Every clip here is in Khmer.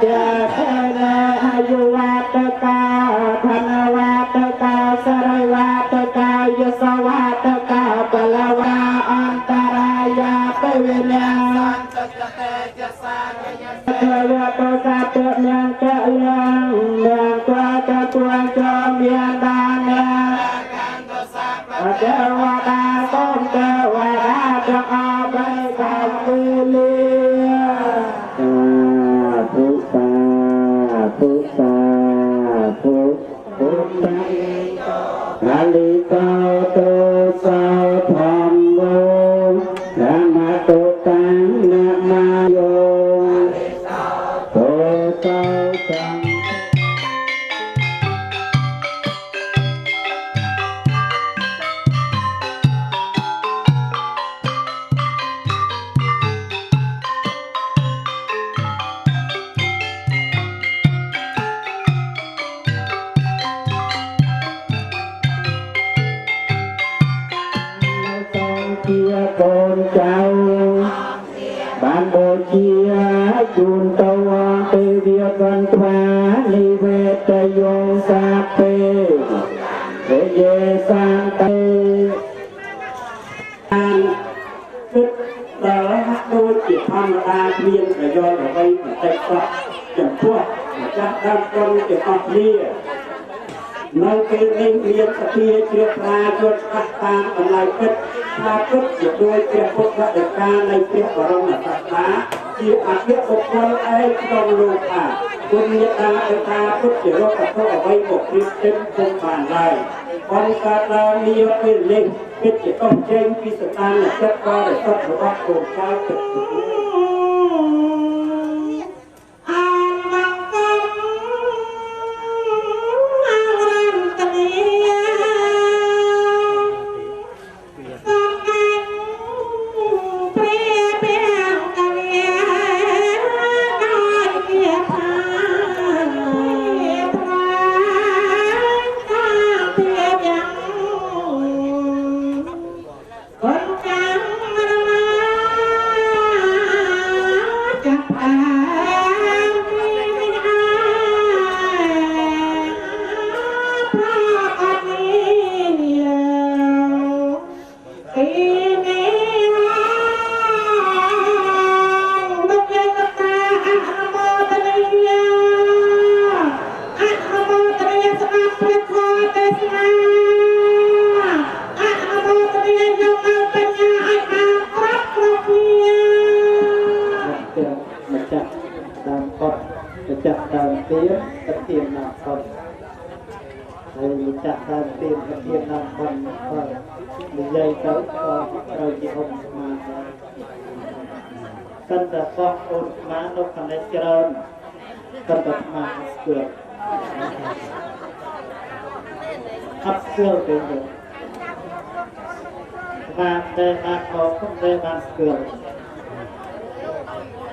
ជាសេនាអាយុវតកាធនវតកាសរិវតកាយសវតកាបលវាអន្តរាយាបវិលាទេវតសាតនាងកលងនាងកតទួងចមានដានាទេវតាកុំទេវតាទាំងអស់បីកម្មវេលាសាធុសាធុសាធុពុទ្ធអាលិកោតោសោធម្មោធម្មតុតាំនមាយោតោសោសង្ជាកូនចៅបានបូជាជូនទៅទេវាកន្ត្វានិវេតយោសាពេវេយេសានតេបានគិតដល់ហាក់ដូចជាធម្មតាគ្មានប្រយោជន៍អ្វីបន្តិចសោះចំពោះម្ចាស់ដើមទុនទាំងអស់គ្នានៅពេលនេះមានសទ្ធាជ្រះថ្លាយល់ច្បាស់តាមតម្លៃពិតថាពិតជាដោយព្រះពុទ្ធដីកានៃព្រះបរមសាស្តាជាអគ្គបុគ្គលឯកក្នុងលោកថាគុណមេត្តាអេតាពុទ្ធជារកទៅអ្វីមកព្រៀបធៀបពុំបានឡើយបង្កើតឡើងនាពេលនេះពិតជាកុំចេញពីស្ថានចិត្តបរិសុទ្ធរបស់កូនចៅពិតជា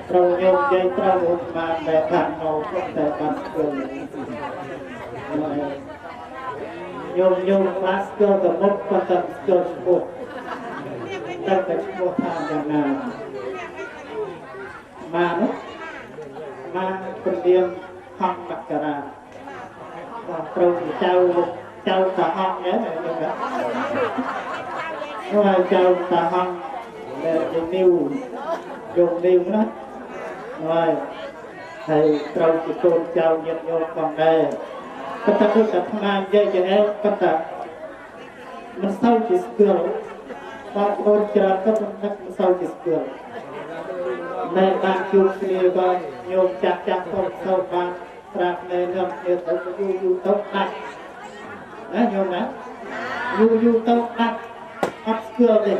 ត្រូវញោមយាយត្រូវឧបមាដែលបានមកតែបានស្គាល់ញោមញោមបានស្គាល់ទៅមុខប៉ុន្តែស្គាល់ឈ្មោះតែតែឈ្មោះថាយ៉ាងណាមកនោះមកពលាងហងមករាបាទត្រូវចៅចៅតាហងហ្នឹងណានោះហើយចៅតាហងដែលនីវយងនីវណាហើយហើយត្រូវជាកូនចៅញាតិញោមផងដែរប៉ុន្តែដូចតែអាត្មានិយាយចឹងឯងប៉ុន្តែមិនសូវជាស្គាល់បងប្អូនច្រើនក៏មិនសូវជាស្គាល់តែបានជួបគ្នាក៏ញោមចាស់ចាស់ក៏សូវបានប្រាប់ណែនាំគ្នាទៅយូរយូរទៅដាច់ណាញោមណាយូរយូរទៅដាច់អត់ស្គាល់ទេ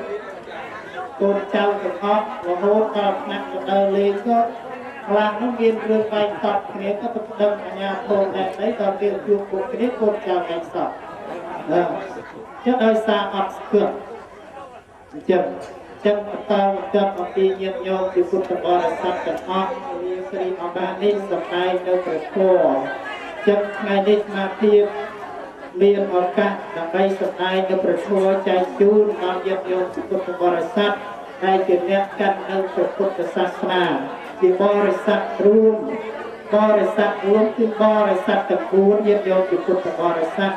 កូនចៅទាំងអស់រហូតដល់ថ្នាក់ទៅដល់លេងក៏ខ្លះនោះមានរឿងបែកតបគ្នាក៏ទៅដឹងអាញាធមដែរអីដល់ពេលជួបពួកគ្នាកូនចៅឯងសោះណាចឹងដោយសារអត់ស្គាល់អញ្ចឹងចឹងបន្តបន្តអំពីញាតិញោមជាពុទ្ធបរិស័ទទាំងអស់រាស្រីអបានេះសម្ដែងនៅព្រះធម៌ចឹងថ្ងៃនេះសមាធិមានឱកាសដើម្បីសម្ដែងនៅព្រះធម៌ចែកជូនដល់ញាតិញោមជាពុទ្ធបរិស័ទដែលជាអ្នកកាន់នៅព្រះពុទ្ធសាសនាជាបរិស័ទរួម បរិស័ទរួមគឺបរិស័ទទាំង4ញាតិញោមជាពុទ្ធបរិស័ទ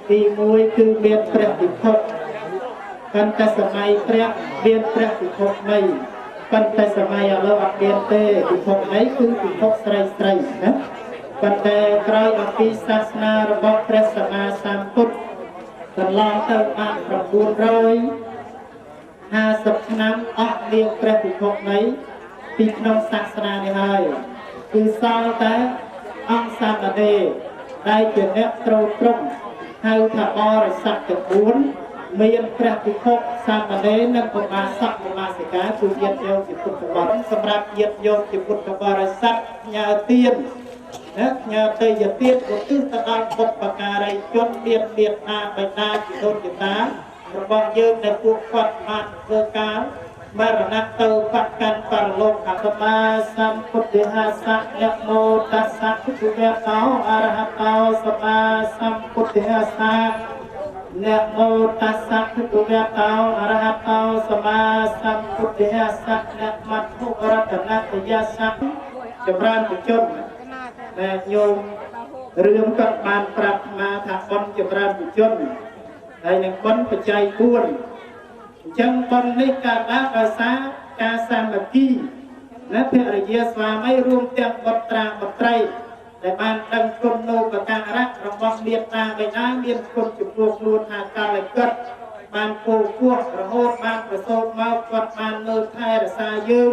ទី1គឺមានព្រះភិក្ខុប៉ុន្តែសម័យព្រះមានព្រះភិក្ខុនៃប៉ុន្តែសម័យឥឡូវអត់មានទេភិក្ខុនៃគឺភិក្ខុស្រីស្រីណាប៉ុន្តែក្រោយអំពីសាសនារបស់ព្រះសម្មាសម្ពុទ្ធកន្លងទៅបាន950ឆ្នាំអស់នាងព្រះភិក្ខុនៃពីក្នុងសាសនានេះហើយគឺសល់តែអង្គសាមណេរដែលជាអ្នកទ្រទ្រង់ហៅថាបរិស័ទទាំង4មានព្រះភិក្ខុសាមណេរនិងឧបាសកឧបាសិកាគឺញាតិញោមជាពុទ្ធបរិស័ទសម្រាប់ញាតិញោមជាពុទ្ធបរិស័ទផ្ញើទានណាផ្ញើទេយទានឧទ្ទិសទៅដល់បុព្វការីជនមានមេត្តាបិតាជីដូនជីតារបស់យើងដែលពួកគាត់បានធ្វើការមរណៈទៅបកាន់បរលោកអត្តមាសម្ពុទ្ធស្សៈនមោតស្សៈភគវតោអរហតោសម្មាសម្ពុទ្ធស្សៈនមោតស្សៈភគវតោអរហតោសម្មាសម្ពុទ្ធស្សៈនមត្ថុរតនតយស្សៈចម្រើនបជនដែលញោមរឿងគាត់បានប្រាប់មកថាបុណ្យចម្រើនបជនហើយនឹងបុណ្យបច្ច័យ4អញ្ចឹងបុណ្យនេះកើតឡើងដោយសារការសាមគ្គីและភរិយាស្វាមីរួមទាំងបុត្រាបុត្រីដែលបានដឹងគុណូបការៈរបស់មេត្តាបិតាមានគុណចំពោះខ្លួនថាកាលកិត្តបានពោពោះរហូតបានប្រសូតមកគាត់បានមើលថែរក្សាយើង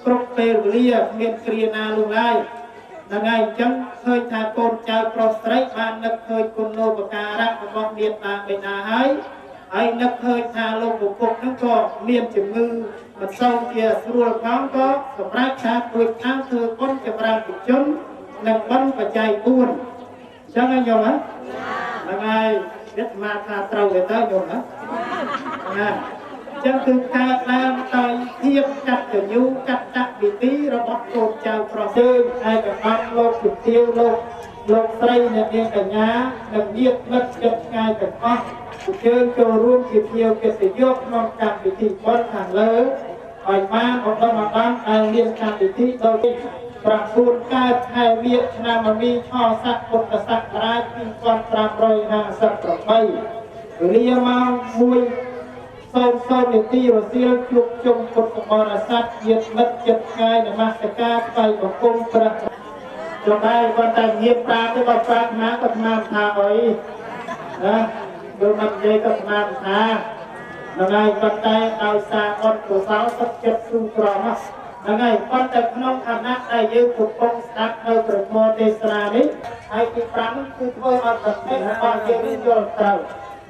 គ្រប់ពេលវេលាគ្មានគ្រាណានោះឡើយដល់ហើយអញ្ចឹងឃើញថាកូនចៅប្រុសស្រីបាននឹកឃើញគុណូបការៈរបស់មេត្តាបិតាហើយហើយនឹកឃើញថាលោកឪពុកហ្នឹងក៏មានជំងឺមិនសូវជាស្រួលផងក៏សម្រាប់ថាព្រួយខាងធ្វើបុណ្យចម្រើនជននិងបុណ្យបច្ច័យ4អញ្ចឹងហើយញោមហ្នឹងហើយវាមកថាត្រូវទៅទៅញោមណាណាអញ្ចឹងគឺកើតឡើងដោយភាពកតញ្ញូកតវិធីរបស់កូនចៅប្រុសយើងឯកឧត្តមលោកជំទាវលោកស្រីអ្នកនាងកញ្ញានិងញាតិមិត្តជិតឆ្ងាយទាំងអស់ជើញចូលរួមជាភ្ញៀវកិត្តិយសក្នុងកម្មវិធីបុណ្យខាងលើឲ្យបានឧត្តមឧត្តមដែលមានកម្មវិធីដូច9កើតខែមិថឆ្នាំមីឆស័កពុទ្ធសករាជ2558វេលាម៉ោង1:00នាទីរសៀលជួបជុំពុទ្ធបរិស័ទញាតិមិត្តជិតឆ្ងាយនមស្ការថ្វាយបង្គំព្រះចុះដែរគាត់តែញាតិប្រាប់ទៅបើប្រាប់ណាក៏ស្មានថាអីណាបើមិននិយាយក៏ស្មានថាហ្នឹងហើយប៉ុន្តែដោយសារអត់កុសលទឹកចិត្តស៊ូក្រមហ្នឹងហើយប៉ុន្តែក្នុងខណៈដែលយើងកំពុងស្ដាប់នៅព្រះធម៌ទេសនានេះហើយទី5គឺធ្វើឲ្យប្រតិរបស់យើងយល់ត្រូវ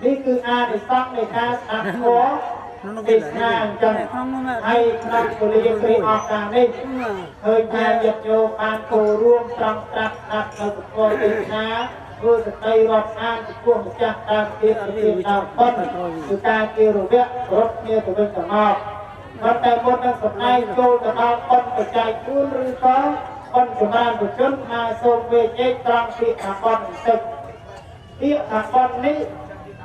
នេះគឺអានិសង្សនៃការស្ដាប់ធម៌ទេសនាអញ្ចឹងហើយក្នុងពលាគ្រាឱកាសនេះឃើញថាញាតិញោមបានចូលរួមត្រង់ស្ដាប់ស្ដាប់នៅព្រះធម៌ទេសនាធ្វើសតិរាប់អានចំពោះម្ចាស់តាមទៀតជាតាមបុណ្យគឺការគេរវៈរត់គ្នាទៅវិញទៅមកប៉ុន្តែមុននឹងសម្ដែងចូលទៅដល់បុណ្យបច្ច័យ4ឬក៏បុណ្យចម្រើនជនមកសូមវេជែកត្រង់ពាក្យថាបុណ្យបន្តិចពាក្យថាបុណ្យនេះ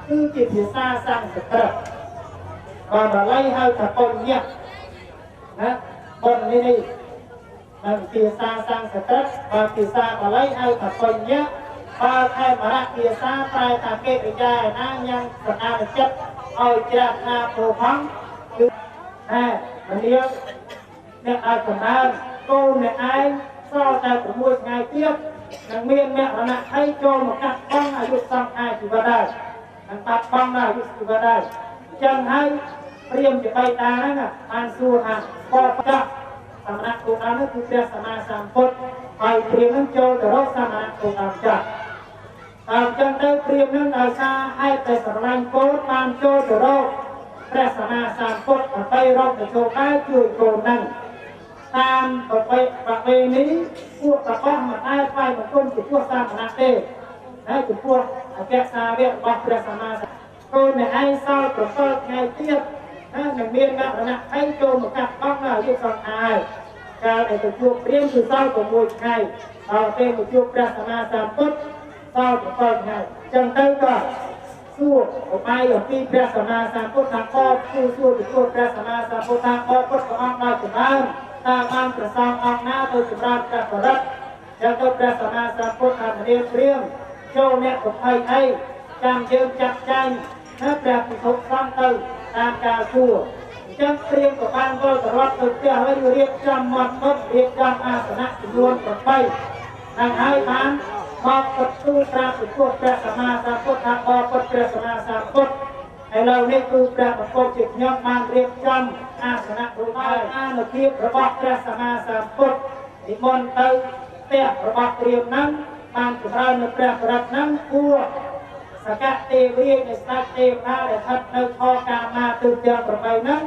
គឺជាភាសាសំស្ក្រឹតបើបាលីហៅថាបុញ្ញៈណាបុណ្យនេះនឹងភាសាសំស្ក្រឹតបើភាសាបាលីហៅថាបុញ្ញៈបើខេមរៈភាសាប្រែថាកិរិយាណាញ៉ាំសកាលចិត្តឲ្យជ្រះថ្លាពោផងគឺថាមនាលអ្នកឲ្យកំណើតកូនអ្នកឯងសល់តែ6ថ្ងៃទៀតនឹងមានមរណៈភ័យចូលមកកាត់បងអាយុសង្ខារជីវិតដែរនឹងបាត់បង់ដល់អាយុជីវិតដែរអញ្ចឹងហើយព្រាមជាបៃតាហ្នឹងបានសួរថាបបចាស់សមណៈគោតមនោះគឺព្រះសម្មាសម្ពុទ្ធហើយព្រាមហ្នឹងចូលទៅរកសមណៈគោតមចាស់តាមចឹងទៅព្រាមនឹងដោយសារហេតុតែស្រឡាញ់កូនបានចូលទៅរកព្រះសម្មាសម្ពុទ្ធដើម្បីរកទៅចូលដែរជួយកូនហ្នឹងតាមប្រពៃណីពួករបស់មិនដែលថ្វាយបង្គំចំពោះសាមណៈទេហើយចំពោះអគ្គសាវករបស់ព្រះសម្មាសម្ពុទ្ធកូនអ្នកឯងសល់7ថ្ងៃទៀតណានឹងមានមរណៈភ័យចូលមកកាត់បងដល់អាយុសង្ខារកាលដែលទៅជួបព្រាមគឺសល់6ថ្ងៃដល់ពេលមកជួបព្រះសម្មាសម្ពុទ្ធសល់7ថ្ងៃចឹងទៅក៏សួរឧបាយអំពីព្រះសម្មាសម្ពុទ្ធថាខគឺសួរទៅជួបព្រះសម្មាសម្ពុទ្ធថាខពុទ្ធព្រះអង្គដល់ចម្រើនតើបានប្រសងអង្គណាទៅចម្រើនព្រះបរិត្ត ចឹងទៅព្រះសម្មាសម្ពុទ្ធអមនាព្រាមចូលអ្នកប្រភ័យអីចាំយើងចាត់ចែងណាព្រះភិក្ខុសង្ឃទៅតាមការសួរអញ្ចឹងព្រាមក៏បានវិលត្រឡប់ទៅផ្ទះហើយរៀបចំមាត់មុខរៀបចំអាសនៈចំនួន8នឹងហើយបានមកពិតទូលប្រាប់ចំពោះព្រះសម្មាសម្ពុទ្ធថាបបិទ្ធព្រះសម្មាសម្ពុទ្ធឥឡូវនេះគឺព្រះបង្គំជាខ្ញុំបានរៀបចំអាសនៈរួចហើយអានុភាពរបស់ព្រះសម្មាសម្ពុទ្ធនិមន្តទៅផ្ទះរបស់ព្រាមហ្នឹងបានចម្រើននៅព្រះបរិត្តហ្នឹងគួរសកទេវរាជនៃស្ដេចទេវតាដែលស្ថិតនៅខកាមាទិសទាំង8ហ្នឹង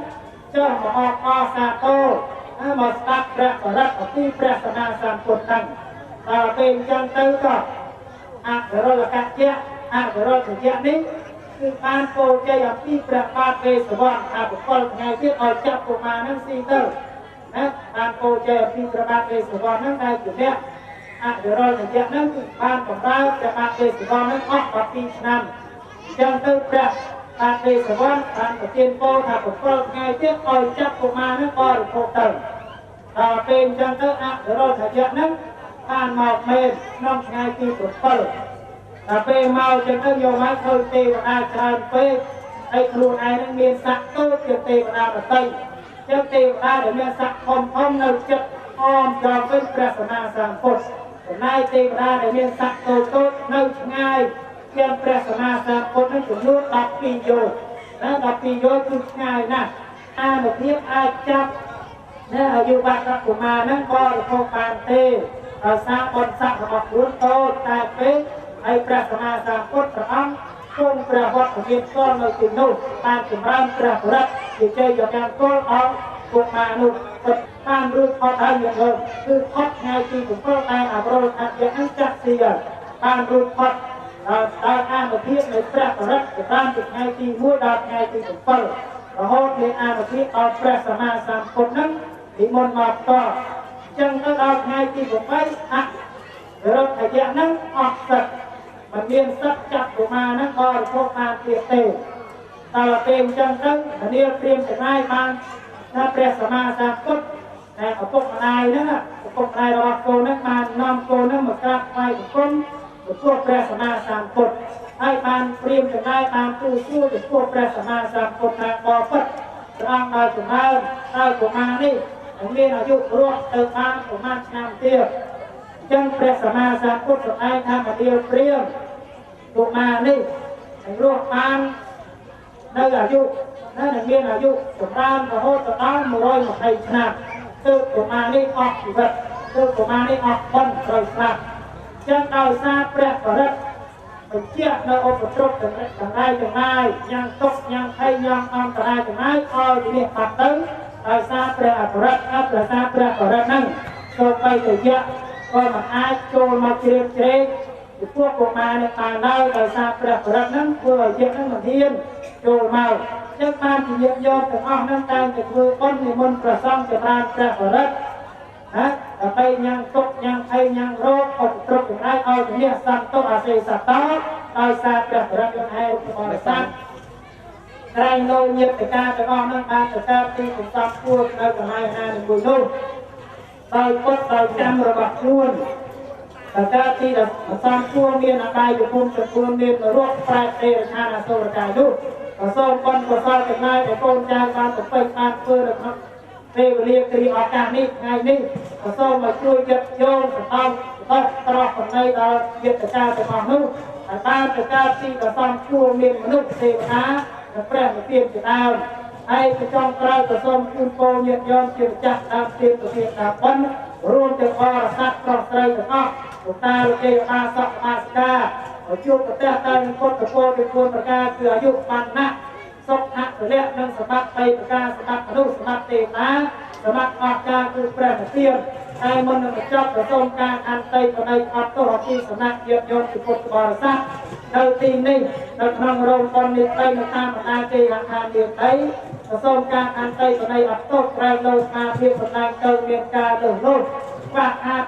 ចុះមកអបអរសាទរមកស្ដាប់ព្រះបរិត្តអំពីព្រះសម្មាសម្ពុទ្ធហ្នឹងដល់ពេលអញ្ចឹងទៅក៏អវិរលកយៈអវិរលយៈនេះគឺបានពោលជ័យអំពីព្រះបាទវេស្សវណ្ណថា7ថ្ងៃទៀតឲ្យចាប់កុមារហ្នឹងស៊ីទៅណាបានពោលជ័យអំពីព្រះបាទវេស្សវណ្ណហ្នឹងដែលជាអ្នកអវិរលយៈហ្នឹងគឺបានបម្រើព្រះបាទវេស្សវណ្ណហ្នឹងអស់12ឆ្នាំអញ្ចឹងទៅព្រះបាទវេស្សវណ្ណបានប្រទានពរថា7ថ្ងៃទៀតឲ្យចាប់កុមារហ្នឹងបរិភោគទៅដល់ពេលអញ្ចឹងទៅអវិរលយៈហ្នឹងបានមកមែនក្នុងថ្ងៃទី7ដល់ពេលមកចឹងទៅយកមកឃើញទេវតាច្រើនពេកហើយខ្លួនឯងនឹងមានស័ក្តិតូចជាទេវតាដទៃចឹងទេវតាដែលមានស័ក្តិធំធំនៅចិត្តអមចំវិញព្រះសម្មាសម្ពុទ្ធចំណែកទេវតាដែលមានស័ក្តិតូចតូចនៅឆ្ងាយជាងព្រះសម្មាសម្ពុទ្ធនឹងចំនួន12យោជន៍ណា12យោជន៍គឺឆ្ងាយណាស់អានុភាពអាចចាប់ណាអាយុវត្តកុមារហ្នឹងបរិភោគបានទេដោយសារបុណ្យស័ក្តិរបស់ខ្លួនតូចតែពេកហើយព្រះសម្មាសម្ពុទ្ធព្រះអង្គគង់ព្រះវត្តមានផ្ទាល់នៅទីនោះបានចម្រើនព្រះបរិត្តជាជ័យកម្មគោលដល់កុមារនោះពិតបានរួចផុតហើយញាតិញោមគឺផុតថ្ងៃទី7ដែលអវរថយៈនឹងចាក់ស៊ីបានរួចផុតដោយអានុភាពនៃព្រះបរិត្តតាមពីថ្ងៃទី1ដល់ថ្ងៃទី7រហូតមានអានុភាពដល់ព្រះសម្មាសម្ពុទ្ធនឹងនិមន្តមកផ្ទាល់ចឹងទៅដល់ថ្ងៃទី8អវិរថយៈនឹងអស់សិទ្ធមិនមានសិទ្ធចាប់កុមារហ្នឹងបរិភោគបានទៀតទេដល់ពេលអញ្ចឹងទៅមនាលព្រាមទាំងឡាយបានថាព្រះសម្មាសម្ពុទ្ធដែលឪពុកម្ដាយហ្នឹងឪពុកម្ដាយរបស់កូនហ្នឹងបាននាំកូនហ្នឹងមកក្រាបថ្វាយបង្គំចំពោះព្រះសម្មាសម្ពុទ្ធហើយបានព្រាមទាំងឡាយបានទូលសួរចំពោះព្រះសម្មាសម្ពុទ្ធថាបបិទ្ធព្រះអង្គដោយចម្រើនហើយកុមារនេះនឹងមានអាយុរស់ទៅបានប្រហែលឆ្នាំទៀតអញ្ចឹងព្រះសម្មាសម្ពុទ្ធសម្ដែងថាមនាលព្រាមកុមារនេះនឹងរស់បាននៅអាយុណានឹងមានអាយុចម្រើនរហូតដល់120ឆ្នាំទើបកុមារនេះអស់ជីវិតទើបកុមារនេះអស់បុណ្យត្រូវស្លាប់អញ្ចឹងដោយសារព្រះបរិត្តបញ្ជាក់នៅឧបទ្រពទាំងឡាយទាំងឡាយញ៉ាំទុកញ៉ាំភ័យញ៉ាំអន្តរាយទាំងឡាយឲ្យវិនិច្ឆ័យបាត់ទៅដោយសារព្រះអបរិត្តអប្រសាព្រះបរិត្តហ្នឹងសូម្បីតែយៈក៏មិនអាចចូលមកជ្រាបជ្រែកពីពួកកុមារនេះបានឡើយដោយសារព្រះបរិត្តហ្នឹងធ្វើឲ្យយៈហ្នឹងមិនហ៊ានចូលមកចឹងបានជាញាតិញោមទាំងអស់ហ្នឹងតែងតែធ្វើបុណ្យនិមន្តព្រះសង្ឃចម្រើនព្រះបរិត្តណាដើម្បីញ៉ាំទុកញ៉ាំភ័យញ៉ាំរោគឧបទ្រពទាំងឡាយឲ្យជំនះសន្ទុអាសេសតោដោយសារព្រះបរិត្តនឹងឯងបរិស័ទក្រែងលោញាតិកាទាំងអស់ហ្នឹងបានទៅកើតទីកំសត់គួរនៅកន្លែងណាមួយនោះដោយពុតដោយកម្មរបស់ខ្លួនតើទីដែលសំគួរមានអបាយភូមិចំនួនមានរកប្រែទេរឆានអសុរកាយនោះក៏សូមបុណ្យកុសលទាំងឡាយដែលកូនចៅបានប្រពៃបានធ្វើនៅក្នុងពេលវេលាគ្រាឱកាសនេះថ្ងៃនេះក៏សូមឲ្យជួយចិត្តយោងសន្តោសដោះត្រោះកំណៃដល់ញាតិកាទាំងអស់នោះឲ្យបានទៅកើតទីដ៏សំគួរមានមនុស្សទេវតានិងព្រះនិព្វានជាដើមហើយក៏ចង់ក្រោយក៏សូមជូនពរញាតិញោមជាម្ចាស់ដើមទានប្រទានតាបុណ្យរួមទាំងបរិស័ទប្រុសស្រីទាំងអស់លោកតាលោកទេវតាសក្បាសិកាឲ្យជួបប្រទះតែនឹងពុទ្ធពរពី4ប្រការគឺអាយុវណ្ណៈសុខៈពលៈនិងសម្បត្តិ3ប្រការសម្បត្តិមនុស្សសម្បត្តិទេវតាសម្បត្តិអស្ចារ្យគឺព្រះនិព្វានតែមុននឹងបញ្ចប់ប្រសូមការអន្តៃបណៃអត់ទោសអំពីសំណាក់ញាតិញោមជាពុទ្ធបរិស័ទនៅទីនេះនៅក្នុងរោងបុណ្យនេះបីនៅតាមបណ្ដាគេហដ្ឋាននេះបីប្រសូមការអន្តៃបណៃអត់ទោសក្រែងលោស្មារតីបណ្ដាញទៅមានការលើសលប់ខ្វះខាត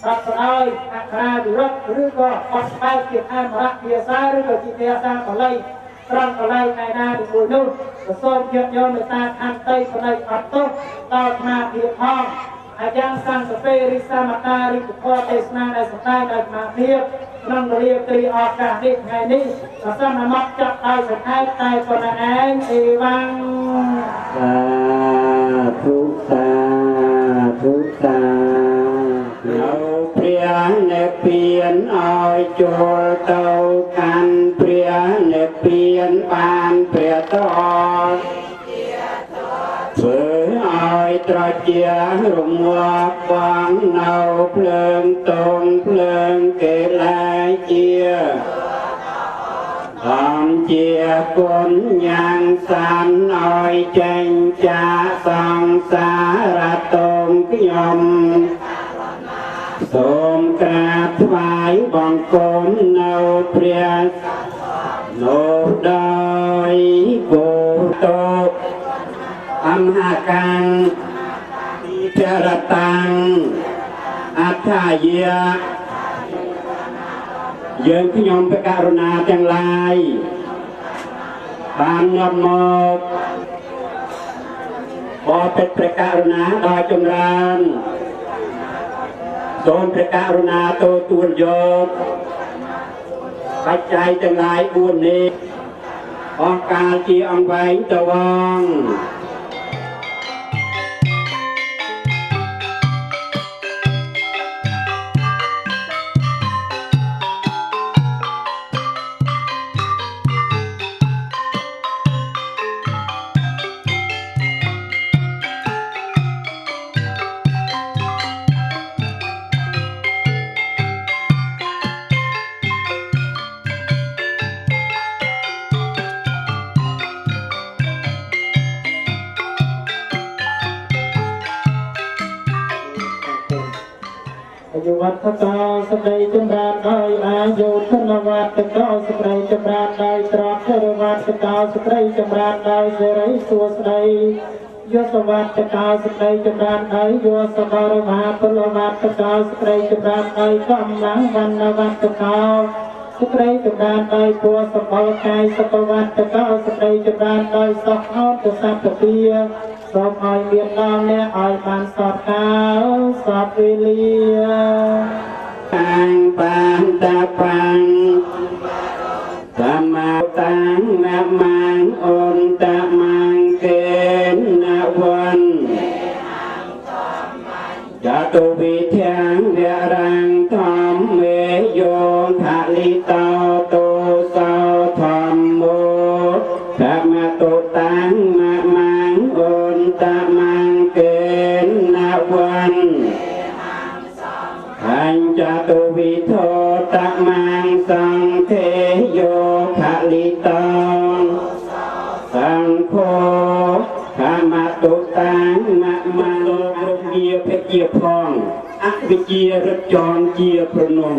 ដល់ទៅឲ្យអក្ខរាវិរុទ្ធឬក៏បត់បែកជាអមរៈភាសាឬក៏ជាភាសាបាលីត្រង់កន្លែងឯណាទីមួយនោះក៏សូមញាតិញោមមេត្តាខន្តីបណៃអត់ទោសដល់អាត្មាភាពផង ហើយយ៉ាងសង្កពេរិសមតារិពធទេសនាដែលសម្ដែងដោយសមាភាពក្នុងរាត្រីឱកាសនេះថ្ងៃនេះប្រសិនមកចាប់ដោយសង្ខេបតែប៉ុណ្ណេះឯងអេវ៉ាំងសាធុសាធុសានៅព្រះនិព្វានឲ្យចូលទៅកាន់ព្រះនិព្វានបានព្រះតរធ្វើឲ្យត្រជារងាប់បងនៅភ្លើងតងភ្លើងគេលែជាធម្មជាគុណញ៉ាងសានឲ្យចេញចាសង្សារតងខ្ញុំសូមក្រាបថ្វាយបង្គំនៅព្រះនោះដោយគោតោអមហាកាំងចរតាំងអត្ថាយាយើងខ្ញុំព្រះករុណាទាំងឡាយបាននាំមកបបិទ្ធព្រះករុណាដល់ចម្រើនសូមព្រះករុណាទទួលយកបច្ច័យទាំងឡាយ4នេះអស់កាលជាអង្វែងតវង យុវត្តកោសក្តីចម្រើនដោយអាយុធនវត្តកោសក្តីចម្រើនដោយទ្រព្យរវត្តកោសក្តីចម្រើនដោយសិរីសួស្តីយសវត្តកោសក្តីចម្រើនដោយយសបរមហាពលវត្តកោសក្តីចម្រើនដោយកម្លាំងវណ្ណវត្តកោសក្តីចម្រើនដោយពរសម្បុរកាយសុខវត្តកោសក្តីចម្រើនដោយសុខអន្តសត្វទាសូមឲ្យមានដល់អ្នកឲ្យបានសពកាលសពវេលាតាំងបានតាបាំងសមាតាំងនមាងអូនតាមាងកេនវ័នចតុវិធាងវរាំងធម្មេយោថលិតោតោសោធម្មោធម្មតុតាំងនមាងអូនតាមាងកេនវ័នអញ្ចតុវិធោតមាងសង្ឃេយោខលិតោសង្ឃោធម្មតុតាំងនមាលោករងាភជាផងអវិជ្ជារឹកចងជាប្រនង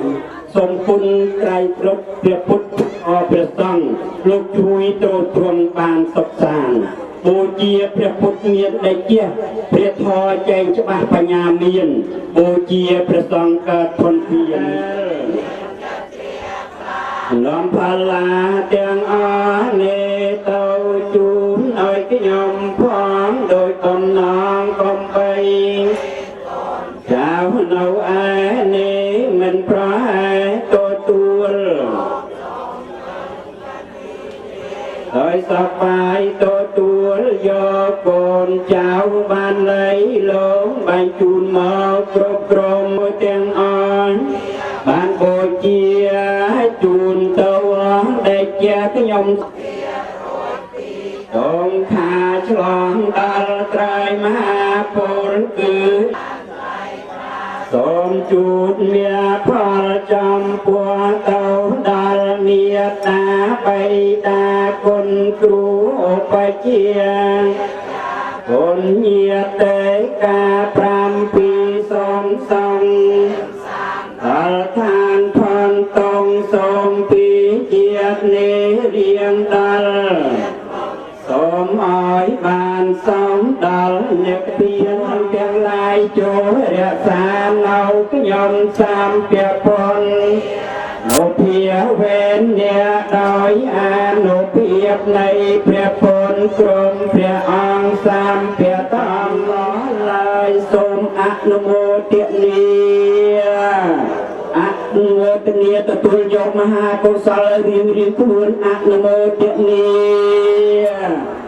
សូមគុណត្រៃព្រឹកព្រះពុទ្ធអព្រះសង្ឃលោកជួយទ្រទ្រង់បានសុខសាន្តបូជាព្រះពុទ្ធមានដេជះព្រះធម៌ចែងច្បាស់បញ្ញាមានបូជាព្រះសង្ឃកើតធនធាននាំផល្លាទាំងអស់នេះទៅជូនឲ្យខ្ញុំផងដោយកំណងកំបីចៅនៅឯនេះមិនប្រហែលទទួលដោយសប្បាយទទួលយកកូនចៅបានលៃលងបាញ់ជូនមកគ្រប់ក្រុមទាំងអស់បានបូជាជូនទៅដែលជាខ្ញុំដងខាឆ្លងដល់ត្រៃមហាពលគឺសូមជូនមាផលចំពោះទៅដល់មេតាបិតាគុណគ្រូឧបជាគុណញាតិកា7សូមសង្ឃដល់ឋានផនតងសូមពីជាតិនេះរៀងដល់សូមឲ្យបានសំដល់និព្វានទាំងឡាយចូលរក្សានៅខ្ញុំសាមពពុននុភាវេនអ្នកដោយអានុភាពនៃព្រះពុទ្ធក្រុមព្រះអង្គសាមពតំឡើយ សូមអនុមោទនាអនុមោទនាទទួលយកមហាកុសលរៀងរៀងខ្លួនអនុមោទនា។